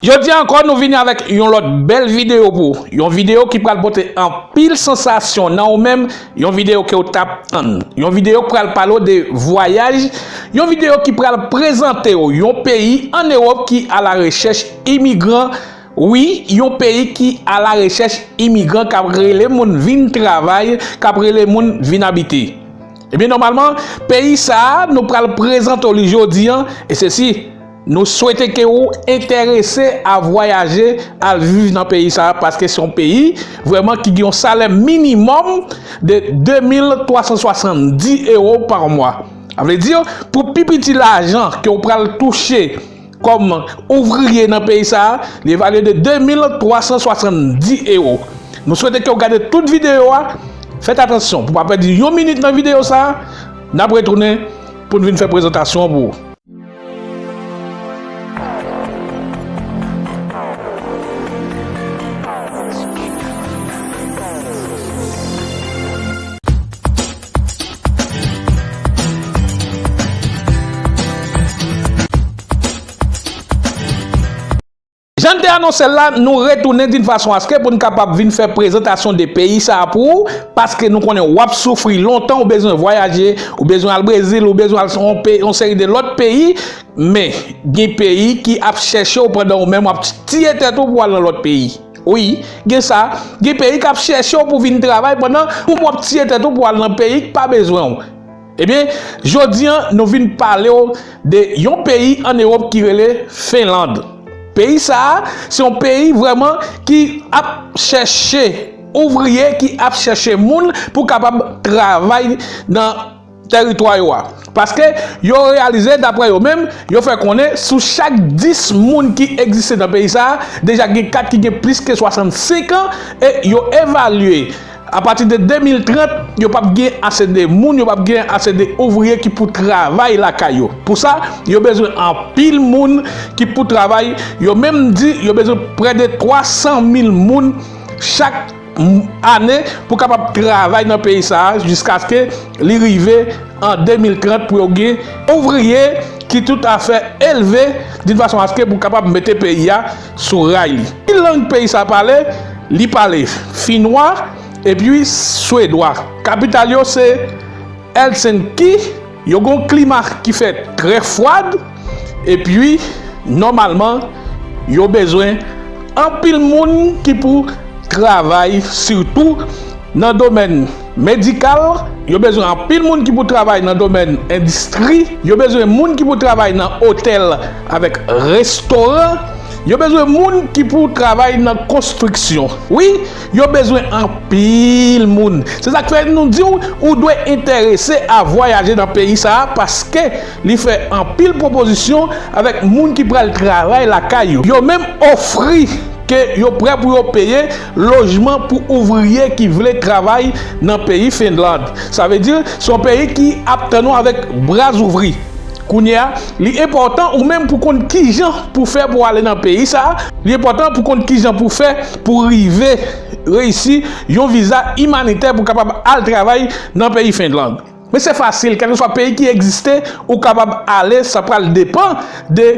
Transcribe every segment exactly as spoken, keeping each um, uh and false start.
Jodi a ankò, nou vini avèk yon lòt bèl videyo pou ou. Yon videyo ki pral pote anpil sansasyon nan ou menm, yon videyo ke w t ap tann. Yon videyo k pral pale w de vwayaj, yon videyo ki pral prezante w yon peyi ann Ewòp ki alarechèch imigran. Wi, yon peyi ki alarechèch imigran, k ap rele moun vin travay, k ap rele moun vin abite. Ebyen, nòmalman, peyi sa a, nou pral prezante w li jodi a, e sesi, nou swete ke ou enterese a vwayaje, al viv nan peyi sa a, paske se yon peyi vrèman ki gen yon salè minimòm de de mil twa san swasanndis ewo pa mwa. Sa vle di, pou pi piti lajan ke w pral touche kòm ouvriye nan peyi sa a, li evalye de de mil twa san swasanndis ewo. Nou swete ke w gade tout videyo a. Fèt atansyon pou w pa pèdi yon minit nan videyo sa a. N ap retounen pou n vin fè prezantasyon an pou ou. Jan n te anonse l la, nou retounen d'une façon à ce que pou n kapab vin fè prezantasyon de peyi sa a pou ou, paske nou konnen w ap soufri lontan, ou bezwen vwayaje, ou bezwen al Brezil, ou bezwen al yon pe-, yon seri de lòt peyi, men gen peyi ki ap chèche w pandan ou menm w ap tiye tèt ou pou al nan lòt peyi. Wi, gen sa, gen peyi k ap chèche w pou vin travay pandan ou w ap tiye tèt ou pou al nan peyi k pa bezwen w. Ebyen, jodi a, nou vin pale w de yon peyi ann Ewòp ki rele Fenland. Peyi sa a, se yon peyi vrèman ki ap chèche ouvriye, ki ap chèche moun pou kapab travay nan tèritwa yo a. Paske yo reyalize, daprè yo menm, yo fè konnen sou chak dis moun ki egziste nan peyi sa a, deja gen kat ki gen plis ke swasannsenk an, e yo evalye apati de de mil trant, yo p ap gen ase de moun, yo p ap gen ase de ouvriye ki pou travay lakay yo. Pou sa, yo bezwen anpil moun ki pou travay. Yo menm di yo bezwen prè de twa san mil moun chak m-, ane pou kapab travay nan peyi sa a jiskaske li rive an de mil trant pou yo gen ouvriye ki toutafè elve d'une façon à ce que pou kapab mete peyi a sou ray li. Ki lang peyi sa a pale? Li pale finwa epi swedwa. Kapital yo se Helsinki, yo gen yon klima ki fè trè fwad, epi nòmalman, yo bezwen anpil moun ki pou travay, sitou nan domèn medikal, yo bezwen anpil moun ki pou travay nan domèn endistri, yo bezwen moun ki pou travay nan otèl avèk restoran, yo bezwen moun ki pou travay nan konstriksyon. Wi, yo bezwen anpil moun. Se sa k fè nou di w, ou dwe enterese a vwayaje nan peyi sa a, paske li fè anpil pwopozisyon avèk moun ki pral travay lakay yo. Yo menm ofri ke yo prè pou yo peye lojman pou ouvriye ki vle travay nan peyi Fenland. Sa vle di, se yon peyi ki ap tann ou avèk bra zouvri. Kounye a, li enpòtan ou menm pou konn kijan pou fè pou ale nan peyi sa a. Li enpòtan pou konn kijan pou fè pou rive reyisi yon viza imanitè pou kapab al travay nan peyi Fenland. Men se fasil, kèlkeswa peyi ki egziste, ou kapab ale, sa pral depann de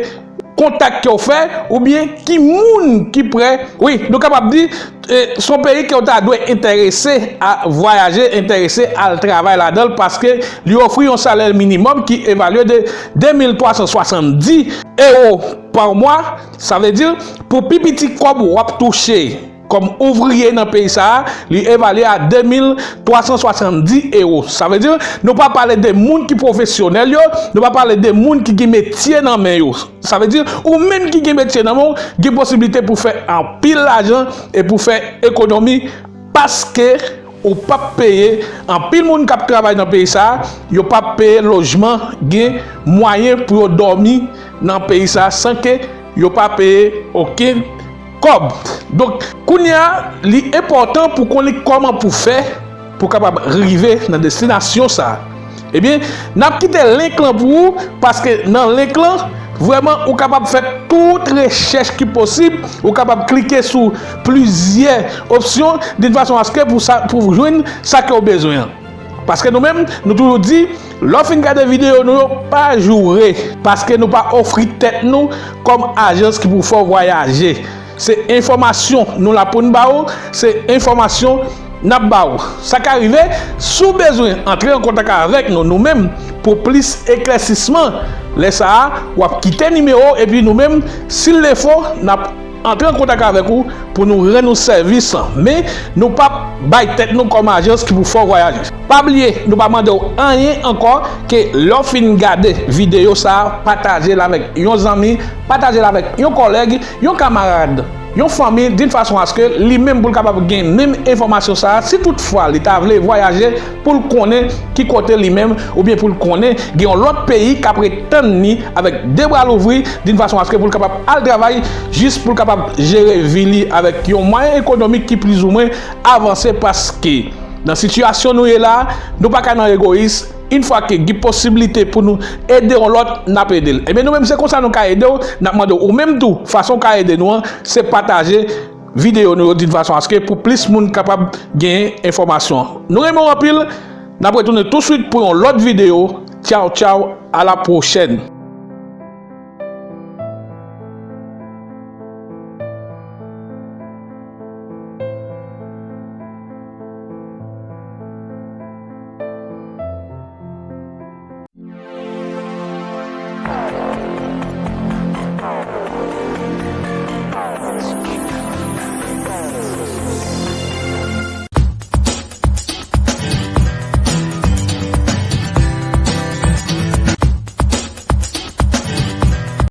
kontak ke w fè, oubyen ki moun ki prè. Wi, nou kapab di, e, se yon peyi ke w ta dwe enterese a vwayaje, enterese al travay ladan l, paske li ofri yon salè minimòm ki evalye de de mil twa san swasanndis ewo pa mwa. Sa vle di, pou pi piti kòb w ap touche kòm ouvriye nan peyi sa a, li evalye a de mil twa san swasanndis ewo. Sa vle di, nou pa pale de moun ki pwofesyonèl yo, nou pa pale de moun ki gen metye nan men yo. Sa vle di, ou menm ki gen metye nan men w, gen posiblite pou fè anpil lajan e pou fè ekonomi, paske ou p ap peye, anpil moun k ap travay nan peyi sa a, yo p ap peye lojman, gen mwayen pou yo dòmi nan peyi sa a san ke yo pa peye okenn kòb. Donk, kounye a, li enpòtan pou konnen kòman pou fè pou kapab rive nan destinasyon sa a. Ebyen, n ap kite link lan pou ou, paske nan link lan, vrèman, ou kapab fè tout rechèch ki posib, ou kapab klike sou plizyè opsyon, d'une façon à ce que pou sa, pou jwenn sa ke w bezwen an. Paske nou menm, nou toujou di, lè w fin gade videyo nou yo, pa joure. Paske nou pa ofri tèt nou kòm ajans ki pou fè w vwayaje. Se enfòmasyon nou la pou n ba w, se enfòmasyon n ap ba w. Sa ka rive, si w bezwen antre an kontak avèk nou, nou menm, pou plis eklèsisman, lè sa a, w ap kite nimewo w, epi nou menm, si l defo, n ap antre an kontak avèk ou pou nou rann ou sèvis. Men, nou p ap bay tèt nou kòm ajans ki pou fè w vwayaje. Pa bliye, nou pa mande w anyen ankò ke lè w fin gade videyo sa a, pataje l avèk yon zanmi, pataje l avèk yon kòlèg, yon kamarad, yon fanmi, d'une façon à ce que li menm pou l kapab gen menm enfòmasyon sa a, si toutfwa li ta vle vwayaje, pou l konnen ki kote li menm, oubyen pou l konnen gen yon lòt peyi k ap ret tann li avèk de bra louvri, d'une façon à ce que pou l kapab al travay, jis pou l kapab jere vi li avèk yon mwayen ekonomik ki plizoumwen avanse, paske nan sitiyasyon nou ye la, nou pa ka nan egoyis. Yon fwa ke gen posiblite pou nou ede yon lòt, n ap ede l. Ebyen, nou menm, se konsa nou ka ede w, n ap mande w, ou menm tou, fason w ka ede nou an, se pataje videyo nou yo d'une façon à ce que pou plis moun kapab genyen enfòmasyon. Nou renmen w anpil, n ap retounen touswit pou yon lòt videyo. Tchaw, tchaw, à la prochaine.